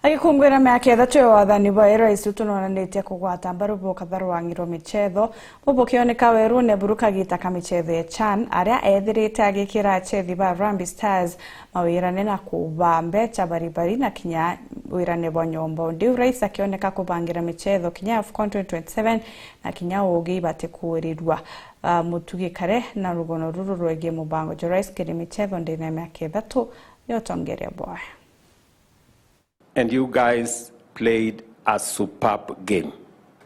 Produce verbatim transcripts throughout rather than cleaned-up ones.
Agikungwira miaka ithatu ya wathani bwawe, Rais Ruto nonanitie kugwata mbaru bukatha rwang'i rwa michetho, bubukioneka werune buru kagita ka michetho ya CHAN, aria ethirite agikira achethi ba Harambee Stars mawirane na kuba mbecha baribari na kinya wirane bwa nyomba. Undi u Rais akioneka kubangira michetho kinya AFCON twenty twenty-seven na kinya ugi ibati kuurirua. Ah, mutugi kare na rugono ruru rwegie mubango jwa Rais kiri michetho ndene ya miaka ithatu ya utongeria bwawe. And you guys played a superb game.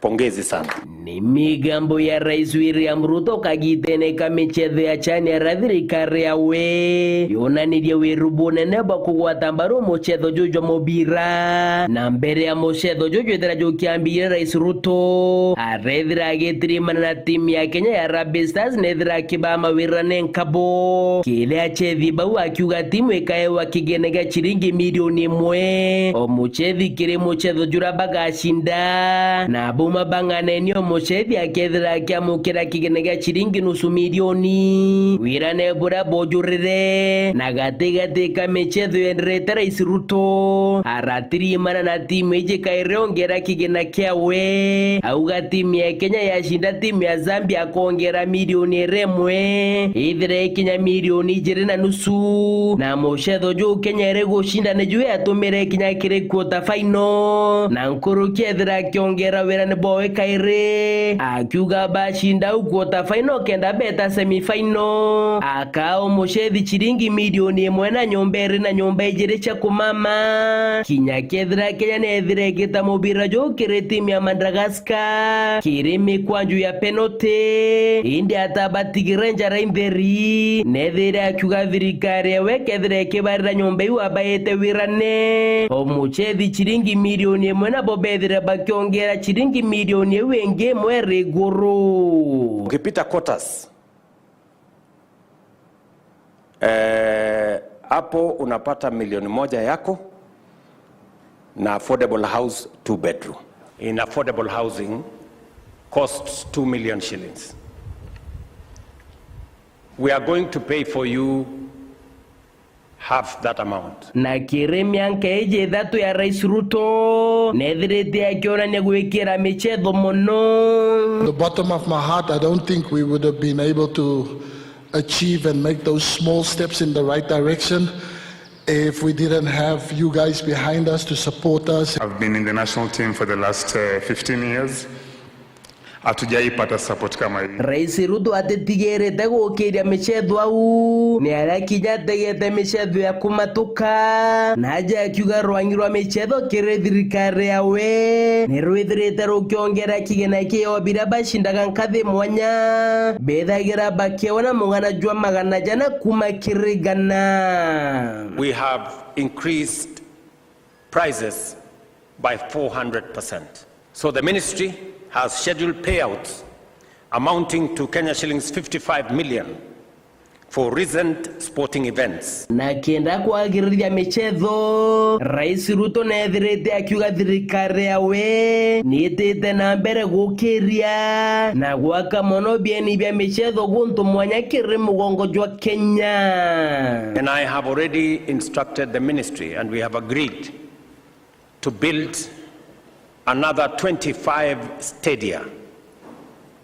Pongezi sana. Ni migambo ya Rais William Ruto kagitene ka michetho ya CHAN aria thirikari yawe yonanirie wiru bunene bwa kugwata mbaru muchetho juju jwa mubira. Na mbere ya muchetho juju jwithira jukiambire, Rais Ruto arethira agitirimana na timu ya Kenya ya Harambee Stars nethira akibaa mawirane nkabo. Kiria achethi bau akiuga timu ikaewa kigene gia chiringi milioni imwe o muchethi kiri muchetho juria bagacinda, na buma bang'aneni o muchethi akethira akiamukira kigene gia chiringi nusu milioni. Wirane buria bujurire na gatigati ka michetho yenderete, Rais Ruto aratirimana na timu iji kairi ongera kigena kiawe. Auga timu ya Kenya yacinda timu ya Zambia akongera milioni iri imwe, ithire ikinya milioni ijiri na nusu, na muchetho juu Kenya iri gucinda niju yatumire kinya kiri quarter final, na nkuruki ethira akiongera wirane bwawe kairi, akiuga bacinda au quarter final kenda beta semi final, akaa umuchethi chiringi milioni imwe na nyomba iri na nyomba ijiri cia kumama. Kinya kethira Kenya nethire igita mubira juu kiri timu ya Madagascar kiri mikwanju ya penalty, indi atabatigire njara intheri, nethire akiuga thirikari ewe kethira ikibarira nyomba iu abaite wirane, o muchethi chiringi milioni imwe nabo bethire bakiongera chiringi milioni iu ingi imwe ri iguru. Ukipita quarters, eh, hapo unapata milioni moja yako na affordable house two bedroom. In affordable housing costs two million shillings. We are going to pay for you half that amount. Na kiri mianka iji ithatu ya Rais Ruto, nethirite akionania gwikira michetho mono. The bottom of my heart, I don't think we would have been able to achieve and make those small steps in the right direction if we didn't have you guys behind us to support us. I've been in the national team for the last, uh, fifteen years. Hatujaipata support kama hii. Rais Ruto atitigirite gukiria michetho au, ni aria kinya ategete michetho ya kumatuka, na aja akiuga rwangi rwa michetho kiri thirikari yawe ni rwithirite rukiongera kigena kio biria bacindaga nkathi mwanya bethagira bakiona mugana jwa magana jana kuma kiri gana. We have increased prices by four hundred percent. So the ministry has scheduled payouts amounting to Kenya shillings fifty-five million for recent sporting events. Na kenda kwagirithia michetho, Rais Ruto nethirite akiuga thirikari yawe ni itite na mbere gukiria na gwaka mono bieni bia michetho guntu mwanya kiri mugongo jwa Kenya. And I have already instructed the ministry and we have agreed to build another twenty-five stadia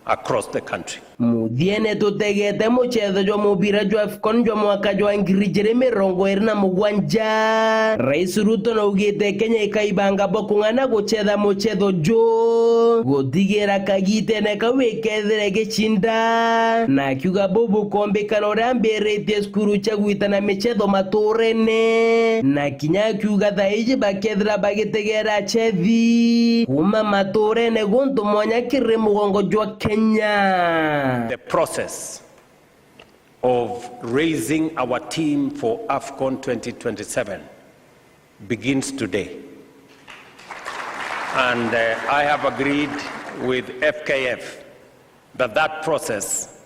across the country. Muthiene tutegete muchetho jwa mubira jwa AFCON jwa mwaka jwa ngiri ijiri mirongo iri na mugwanja. Rais Ruto naugite Kenya ikaibanga bwa kung'ana guchetha muchetho juu gutigira kagitene kau ikethira igicinda, na akiuga buu bukombikana uria ambiritie cukuru cia gwitana michetho maturene, na kinya akiuga thaa iji bakethira bagitegera achethi kuma maturene guntu mwanya kiri mugongo jwa Kenya. The process of raising our team for AFCON twenty twenty-seven begins today. And, uh, I have agreed with F K F that that process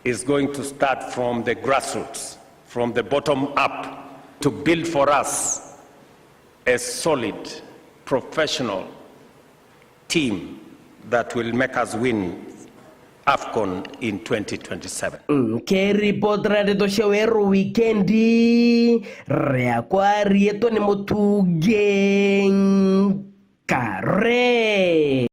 is going to start from the grassroots, from the bottom up, to build for us a solid, professional team that will make us win AFCON in twenty twenty-seven. Nkiripotera ndeto cia weru wikendi, riakwa riitwa ni Mutungi Nkare.